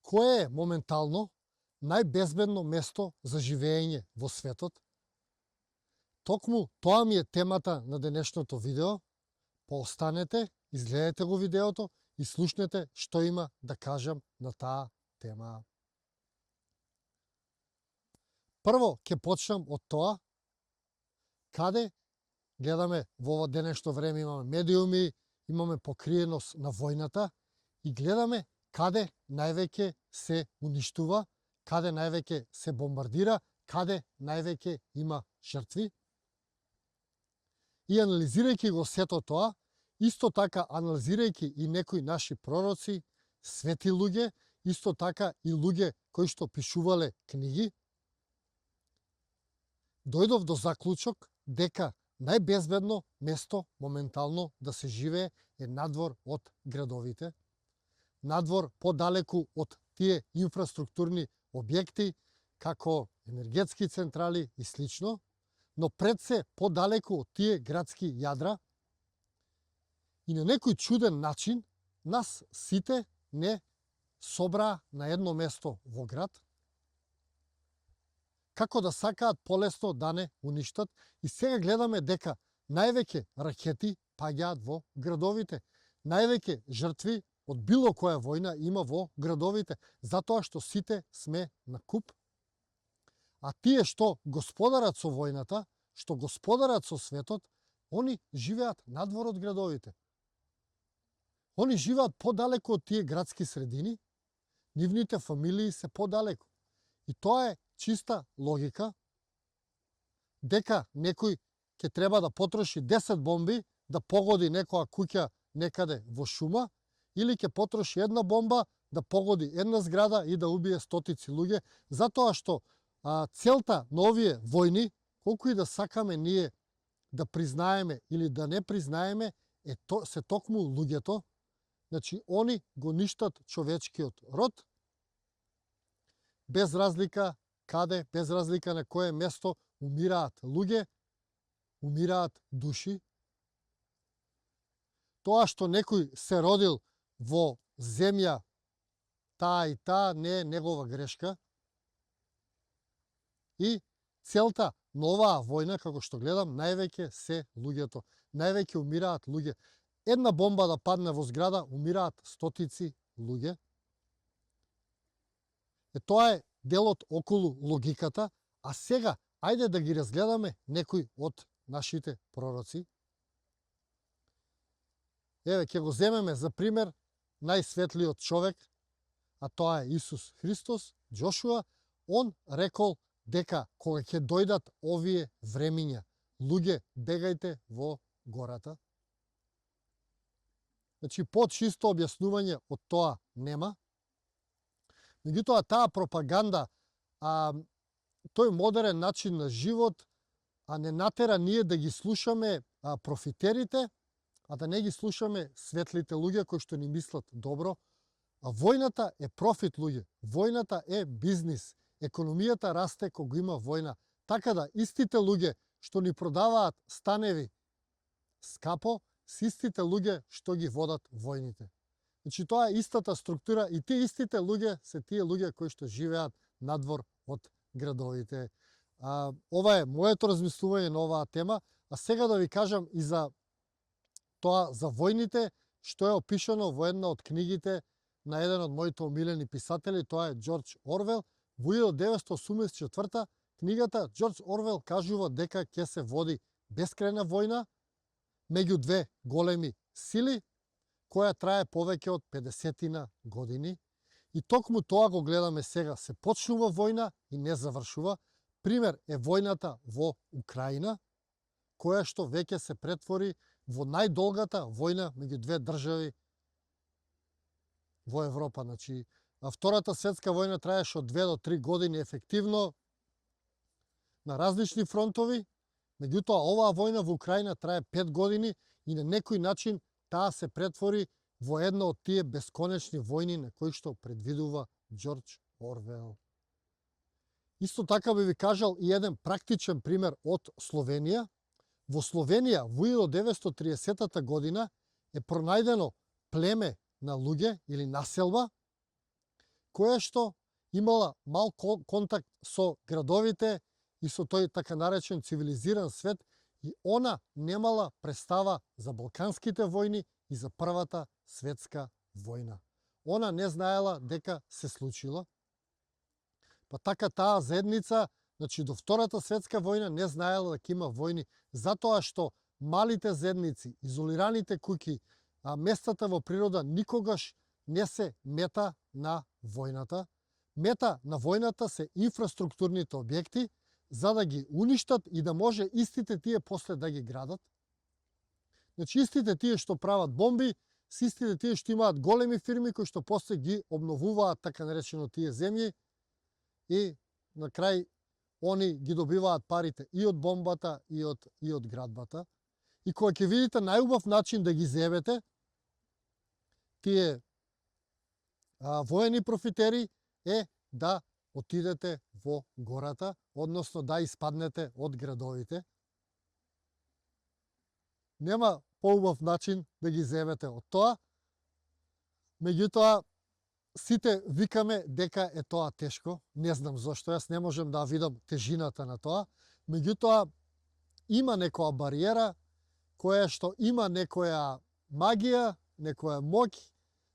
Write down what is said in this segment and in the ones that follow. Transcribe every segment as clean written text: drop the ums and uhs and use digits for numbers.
Кое е моментално најбезбедно место за живење во светот? Токму тоа ми е темата на денешното видео. Поостанете, изгледате го видеото и слушнете што има да кажам на таа тема. Прво ќе почнам од тоа каде гледаме во ова денешно време имаме медиуми, имаме покриеност на војната и гледаме каде највеќе се уништува, каде највеќе се бомбардира, каде највеќе има жртви. И анализирајќи го сето тоа, исто така анализирајќи и некои наши пророци, свети луѓе, исто така и луѓе кои што пишувале книги, дојдов до заклучок дека најбезбедно место моментално да се живее е надвор од градовите, надвор подалеку од тие инфраструктурни објекти, како енергетски централи и слично, но пред се подалеку од тие градски јадра. И на некој чуден начин нас сите не собраа на едно место во град, како да сакаат полесно да не уништат, и сега гледаме дека највеќе ракети паѓаат во градовите, највеќе жртви од било која војна има во градовите, затоа што сите сме на куп, а тие што господарат со војната, што господарат со светот, они живеат надвор од градовите. Они живеат подалеку од тие градски средини, нивните фамилии се подалеку. И тоа е чиста логика дека некој ќе треба да потроши 10 бомби да погоди некоја куќа некаде во шума, или ќе потроши една бомба да погоди една зграда и да убие стотици луѓе, затоа што целта на овие војни, колку и да сакаме ние да признаеме или да не признаеме, се токму луѓето. Значи, они го ништат човечкиот род, без разлика каде, без разлика на кое место умираат луѓе, умираат души. Тоа што некој се родил во земја таа и таа не е негова грешка. И целта на оваа војна, како што гледам, највеќе се луѓето. Највеќе умираат луѓе. Една бомба да падне во зграда, умираат стотици луѓе. Тоа е делот околу логиката, а сега ајде да ги разгледаме некои од нашите пророци. Еве, ќе го земеме за пример најсветлиот човек, а тоа е Исус Христос, Џошуа. Он рекол дека кога ќе дојдат овие времиња, луѓе, бегајте во гората. Значи, почисто објаснување од тоа нема. Меѓутоа, таа пропаганда, тој модерен начин на живот, не натера ние да ги слушаме профитерите, а да не ги слушаме светлите луѓе кои што ни мислат добро. А војната е профит, луѓе. Војната е бизнис. Економијата расте кога има војна. Така да, истите луѓе што ни продаваат станеви скапо, с истите луѓе што ги водат војните. Значи, тоа е истата структура и тие истите луѓе се тие луѓе кои што живеат надвор од градовите. Ова е моето размислување на оваа тема, а сега да ви кажам и за тоа, за војните, што е опишано во една од книгите на еден од моите омилени писатели, тоа е Џорџ Орвел. Во 1984 книгата Џорџ Орвел кажува дека ќе се води бескрајна војна меѓу две големи сили, која трае повеќе од 50 години. И токму тоа го гледаме сега. Се почнува војна и не завршува. Пример е војната во Украина, која што веќе се претвори во најдолгата војна меѓу две држави во Европа. Значи, Втората светска војна траеше од 2 до 3 години ефективно на различни фронтови, меѓутоа оваа војна во Украина трае 5 години и на некој начин таа се претвори во една од тие бесконечни војни на кои што предвидува Џорџ Орвел. Исто така би ви кажал и еден практичен пример од Словенија. Во Словенија во 1930 година е пронајдено племе на луѓе или населба која што имала мал контакт со градовите и со тој така наречен цивилизиран свет, и она немала представа за Балканските војни и за Првата светска војна. Она не знаела дека се случила. Па така таа заедница, значи до Втората светска војна не знаела дека има војни, затоа што малите заедници, изолираните куќи, местата во природа никогаш не се мета на војната. Мета на војната се инфраструктурните објекти, за да ги уништат и да може истите тие после да ги градат. Значи истите тие што прават бомби, се истите тие што имаат големи фирми кои што после ги обновуваат така наречено тие земји и на крај они ги добиваат парите и од бомбата и од градбата. И кога ќе видите најубав начин да ги зебете тие воени профитери е да отидете во гората, односно да испаднете од градовите. Нема поубав начин да ги зебете од тоа. Меѓутоа, сите викаме дека е тоа тешко. Не знам зошто, јас не можем да видам тежината на тоа. Меѓутоа, има некоја бариера, која што има некоја магија, некоја моќ,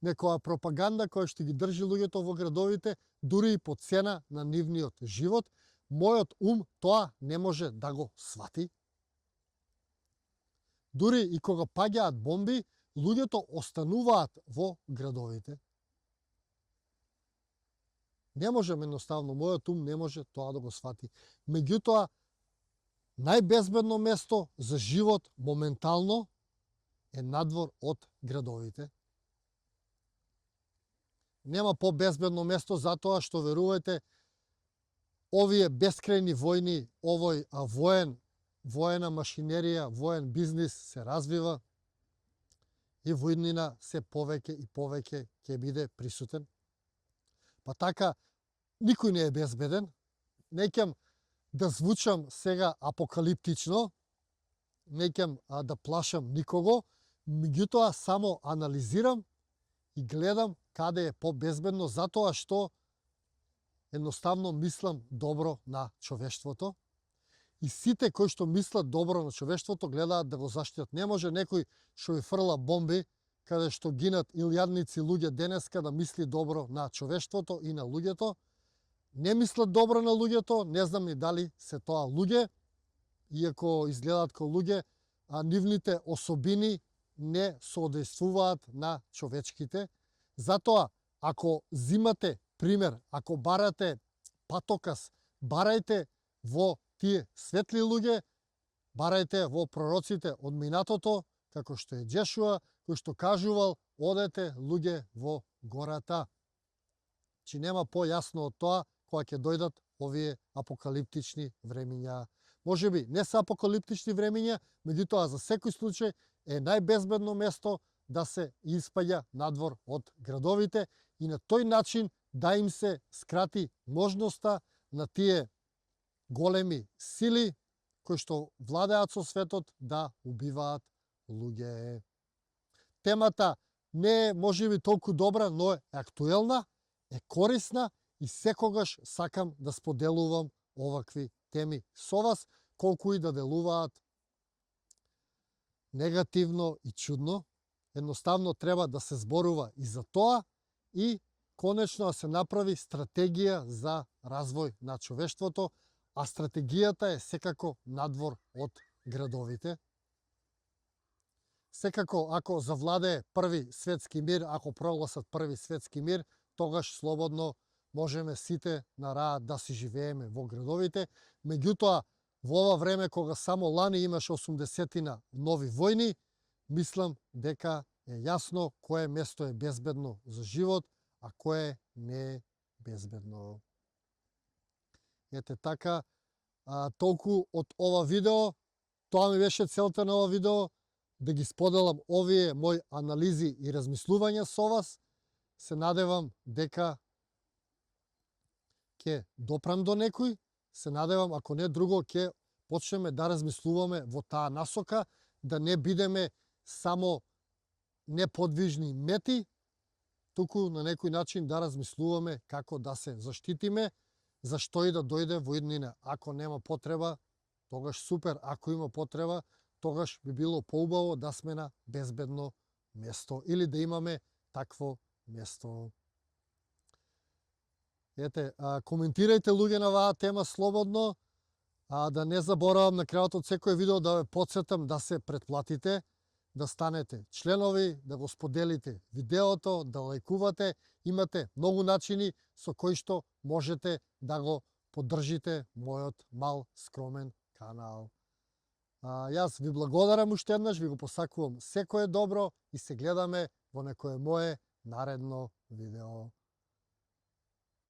некоја пропаганда која што ги држи луѓето во градовите, дури и по цена на нивниот живот. Мојот ум тоа не може да го свати. Дури и кога паѓаат бомби, луѓето остануваат во градовите. Не можем едноставно, мојот ум не може тоа да го свати. Меѓутоа, најбезбедно место за живот моментално е надвор од градовите. Нема по-безбедно место затоа што, верувајте, овие бескрајни војни, овој воена машинерија, воен бизнис се развива и војнина се повеќе и повеќе ќе биде присутен. Па така, никој не е безбеден. Не ќам да звучам сега апокалиптично, не ќам да плашам никого, меѓутоа само анализирам и гледам каде е по-безбедно, затоа што едноставно мислам добро на човештвото. И сите кои што мислат добро на човештвото гледаат да го заштитат. Не може некој што ви фрла бомби, каде што гинат илјадници луѓе денеска, да мисли добро на човештвото и на луѓето. Не мислат добро на луѓето, не знам ни дали се тоа луѓе, иако изгледаат како луѓе, а нивните особини не соодействуваат на човечките. Затоа, ако зимате пример, ако барате патокас, барајте во тие светли луѓе, барајте во пророците од минатото, како што е Джешуа, кој што кажувал: одете луѓе во гората. Чи нема појасно од тоа кога ќе дојдат овие апокалиптични времиња. Може би не се апокалиптични времиња, меѓутоа за секој случај е најбезбедно место да се испаѓа надвор од градовите и на тој начин да им се скрати можноста на тие големи сили кои што владеат со светот да убиваат луѓе. Темата не е можеби толку добра, но е актуелна, е корисна и секогаш сакам да споделувам овакви теми со вас, колку и да делуваат негативно и чудно. Едноставно треба да се зборува и за тоа и конечно да се направи стратегија за развој на човештвото, а стратегијата е секако надвор од градовите. Секако, ако завладее први светски мир, ако прогласат први светски мир, тогаш слободно можеме сите на раат да си живееме во градовите. Меѓутоа, во ова време кога само лани имаше 80 нови војни, мислам дека е јасно кое место е безбедно за живот, а кое не е безбедно. Ете така, толку од ова видео. Тоа ми беше целта на ова видео, да ги споделам овие мои анализи и размислувања со вас. Се надевам дека ќе допрам до некој. Се надевам, ако не друго, ќе почнеме да размислуваме во таа насока, да не бидеме само неподвижни мети, туку на некој начин да размислуваме како да се заштитиме, зашто и да дојде во иднина. Ако нема потреба, тогаш супер, ако има потреба, тогаш би било поубаво да сме на безбедно место или да имаме такво место. Ете, коментирајте луѓе на оваа тема слободно, да не заборавам на крајот од секој видео да ве потсетам да се претплатите, да станете членови, да го споделите видеото, да лајкувате. Имате многу начини со кои што можете да го поддржите мојот мал скромен канал. Јас ви благодарам уште еднаш, ви го посакувам секое добро и се гледаме во некое мое наредно видео.